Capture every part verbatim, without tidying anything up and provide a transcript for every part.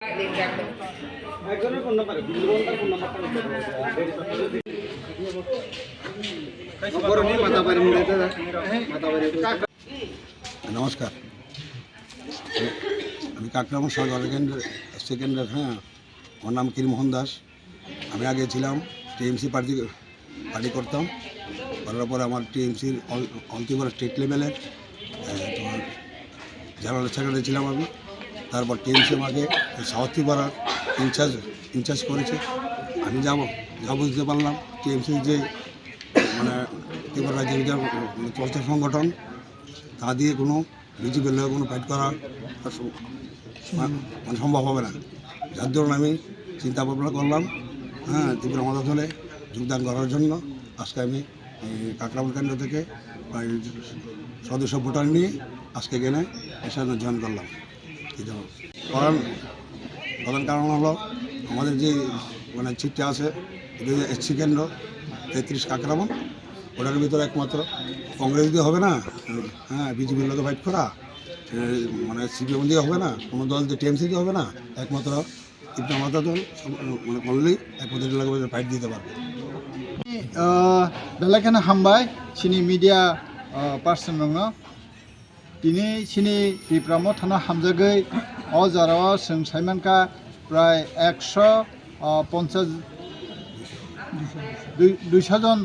নমস্কার। আমি কাকরাবন সালগড়া কেন্দ্র, সেকেন্ডের, হ্যাঁ, আমার নাম কিরিমোহন দাস। আমি আগে ছিলাম টিএমসি পার্টি, পার্টি করতাম। করার পরে আমার টিএমসির অল, অল ত্রিপুরা স্টেট লেভেলের, আহ, তোমার জেনারেল সেক্রেটারি ছিলাম আমি। তারপর টিএমসি আমাকে সাউথ ত্রিপুরার ইনচার্জ, ইনচার্জ করেছে। আমি যাবো, যা বুঝতে পারলাম টিএমসি যে, মানে, ত্রিপুরা রাজ্যে যে, মানে, চলছে সংগঠন, তা দিয়ে কোনো বিজেপির লগে কোনো ফাইট করা আর সম-, মা-, মানে সম্ভব হবে না। যার দরুন আমি চিন্তা ভাবনা করলাম, হ্যাঁ, ত্রিপুরা মজা দলে যোগদান করার জন্য আজকে আমি এই কাকরাবন কেন্দ্র থেকে প্রায় সদস্য ভোটার নিয়ে আজকে এখানে এসে জয়েন করলাম। এই জন্য কারণ, প্রধান কারণ হলো আমাদের যে, মানে, সিটটা আছে, এটা হচ্ছে এসসি কেন্দ্র, তেত্রিশ কাকরাবন, ওটার ভিতরে একমাত্র কংগ্রেস দিয়ে হবে না, হ্যাঁ, বিজেপির লগে ফাইট করা, এ, মানে, সিপিএম দিয়ে হবে না, কোনো দল দিয়ে, টিএমসি দিয়ে হবে না, একমাত্র ত্রিপুরা মজা দল, সব, মানে, করলেই একমাত্র এটার লগে ফাইট দিতে পারবে। Ah, belai kheno hambai chini media, ah, person rokno. Tini chini Tipra Mothano hamjagwi o jora o chwng saimankha prai ekso, ah, ponchas, dui-, duiso jon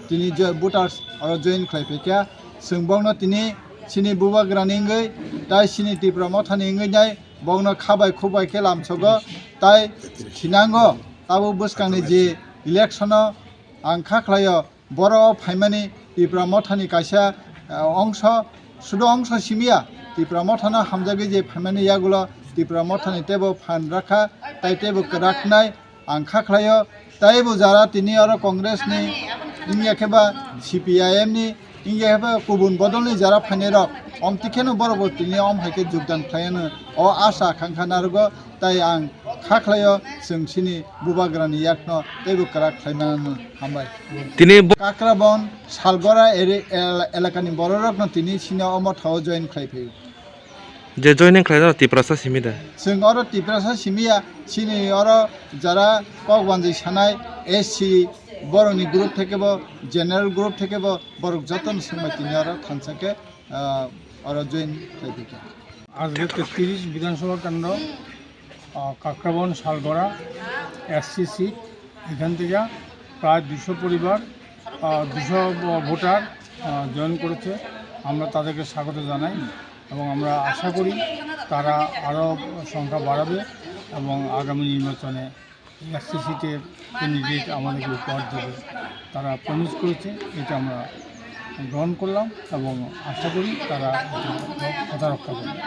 tini jo-, voters oro join khlai phaikha. Chwng bokno tini chini bubagrani wngwi tai chini Tipra Mothani wngwi nai bokno khabai khubai khe lamsogo tai thinango tabuk bwskangni je election o ang kha khlaio. Borok o phaimani Tipra Mothani kaisa, ah, ongso, sudo ongso simiya, Tipra Mothano hamjagwi je phaimani yagulo Tipra Mothani teibo phan rakha, tai teibo kwraknai ang kha khlaio. Teibo jara tini oro Congress ni, wngya khe ba C P I M ni, wngya khe ba kubun bodol ni jara phainai rok, omtwi kheno borok bo tini om hai khe jogdan khlaiano, o asa khangkha narugo. Tai ang kha khlaio, chwng chini bubagrani yakno teibo kwrak khlaimano. Hambai. Tini bo- Kakrabon, Salgora ere-, el-, elakani bororokno tini chini o mothao join khlai phaio. Je joining khlaijak Tiprasa simi da? Chwng oro Tiprasa simiya, chini oro jara kok banjwi sanai S C borokni group thekebo, general group thekebo, borok jotono swngbai tini oro thansa khe, ah, oro join khlai phaikha. আজকে তেত্রিশ বিধানসভা কেন্দ্র, আহ, কাকরাবন Salgara SC seat, এখান থেকে প্রায় দুশো পরিবার, আহ, দুশো ভোটার, আহ, জয়েন করেছে। আমরা তাদেরকে স্বাগত জানাই এবং আমরা আশা করি তারা আরও সংখ্যা বাড়াবে এবং আগামী নির্বাচনে এসসি সিটের ক্যান্ডিডেট আমাদেরকে উপহার দেবে। তারা প্রমিস করেছে, এটা আমরা গ্রহণ করলাম এবং আশা করি তারা এটা কথা রক্ষা করবে।